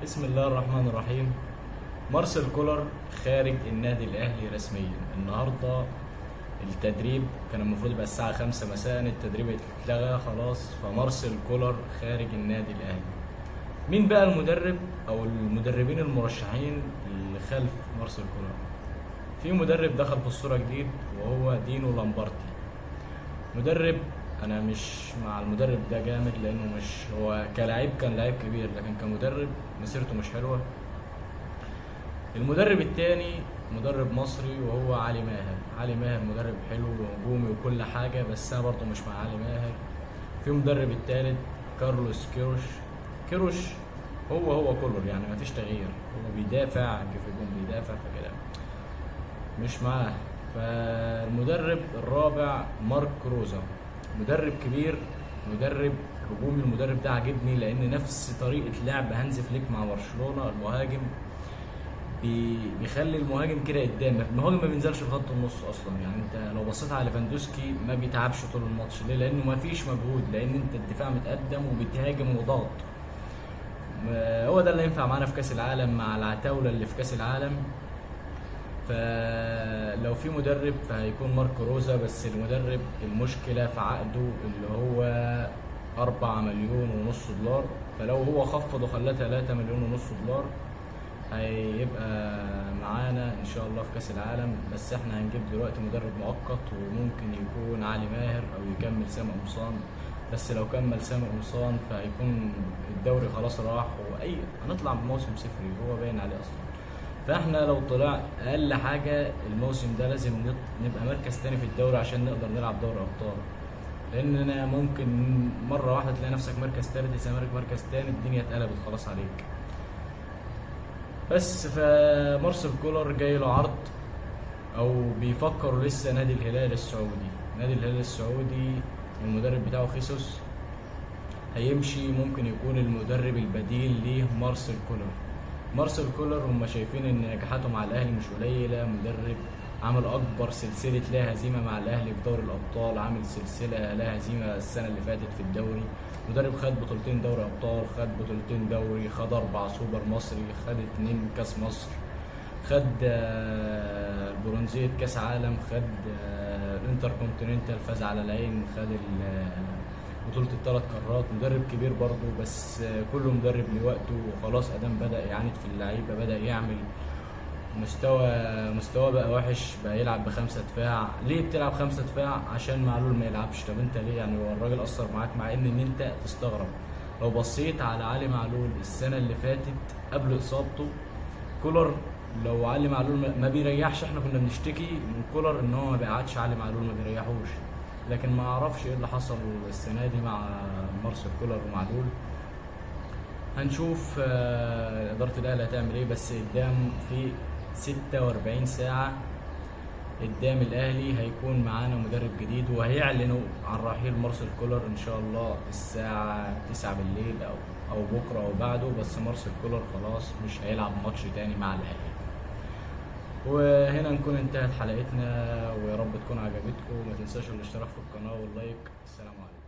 بسم الله الرحمن الرحيم. مارسيل كولر خارج النادي الاهلي رسميا. النهارده التدريب كان المفروض يبقى الساعة 5 مساء، التدريب اتلغى خلاص، فمارسيل كولر خارج النادي الاهلي. مين بقى المدرب او المدربين المرشحين اللي خلف مارسيل كولر؟ في مدرب دخل في الصورة جديد وهو دينو لامبرتي. مدرب انا مش مع المدرب ده جامد، لانه مش هو كلاعب كان لعيب كبير، لكن كمدرب مسيرته مش حلوة. المدرب الثاني مدرب مصري وهو علي ماهر. علي ماهر مدرب حلو وهجومي وكل حاجة، بس انا برضه مش مع علي ماهر. في مدرب الثالث كارلوس كيروش. كيروش هو كولر، يعني مفيش تغيير، هو بيدافع كيف يكون بيدافع، فكده مش معاه. فالمدرب الرابع مارك روزا، مدرب كبير، مدرب هجومي. المدرب ده عاجبني لان نفس طريقه لعب هانز فليك مع برشلونة. المهاجم بيخلي المهاجم كده قدام، المهاجم ما بينزلش لخط النص اصلا. يعني انت لو بصيت على ليفاندوسكي ما بيتعبش طول الماتش، ليه؟ لانه ما فيش مجهود، لان انت الدفاع متقدم وبتهاجم وضغط. هو ده اللي ينفع معانا في كاس العالم مع العتاوله اللي في كاس العالم. فلو في مدرب فهيكون ماركو روزا، بس المدرب المشكلة في عقده اللي هو 4.5 مليون دولار، فلو هو خفض وخلاه 3.5 مليون دولار هيبقى معانا ان شاء الله في كاس العالم. بس احنا هنجيب دلوقتي مدرب مؤقت، وممكن يكون علي ماهر او يكمل سامي قمصان. بس لو كمل سامي قمصان فهيكون الدوري خلاص راح، واي هنطلع بموسم صفري هو باين عليه اصلا. فاحنا لو طلع اقل حاجة الموسم ده لازم نبقى مركز تاني في الدوري عشان نقدر نلعب دوري ابطال، لاننا ممكن مرة واحدة تلاقي نفسك مركز تالت، الزمالك مركز تاني، الدنيا اتقلبت خلاص عليك. بس فمارسيل كولر جاي له عرض او بيفكروا لسه نادي الهلال السعودي. نادي الهلال السعودي المدرب بتاعه خيسوس هيمشي، ممكن يكون المدرب البديل ليه مارسيل كولر. مارسيل كولر هم شايفين ان نجاحاته مع الاهلي مش قليله، مدرب عمل اكبر سلسلة لا هزيمة مع الاهلي في دوري الابطال، عامل سلسلة لا هزيمة السنة اللي فاتت في الدوري. مدرب خد بطولتين دوري ابطال، خد بطولتين دوري، خد 4 سوبر مصري، خد 2 كاس مصر، خد برونزيه كاس عالم، خد الانتر كونتيننتال، فاز على العين، خد بطولة الثلاث قارات. مدرب كبير برضه، بس كل مدرب ليه وقته، وخلاص ادام بدأ يعاند في اللعيبة، بدأ يعمل مستوى بقى وحش، بقى يلعب بخمسة دفاع. ليه بتلعب 5 دفاع؟ عشان معلول ما يلعبش. طب انت ليه يعني؟ هو الراجل اثر معاك؟ مع ان انت تستغرب لو بصيت على علي معلول السنة اللي فاتت قبل اصابته كولر، لو علي معلول ما بيريحش، احنا كنا بنشتكي من كولر ان هو ما بيقعدش علي معلول، ما بيريحوش، لكن ما اعرفش ايه اللي حصل السنة دي مع مارسيل كولر ومعلول. هنشوف ادارة الاهلي هتعمل ايه. بس قدام في 46 ساعة قدام الاهلي هيكون معانا مدرب جديد، وهيعلنوا عن رحيل مارسيل كولر ان شاء الله الساعة 9 بالليل او بكره او بعده. بس مارسيل كولر خلاص مش هيلعب ماتش تاني مع الاهلي. وهنا نكون انتهت حلقتنا، ويا رب تكون عجبتكم. وما تنساش الاشتراك في القناة وال like. السلام عليكم.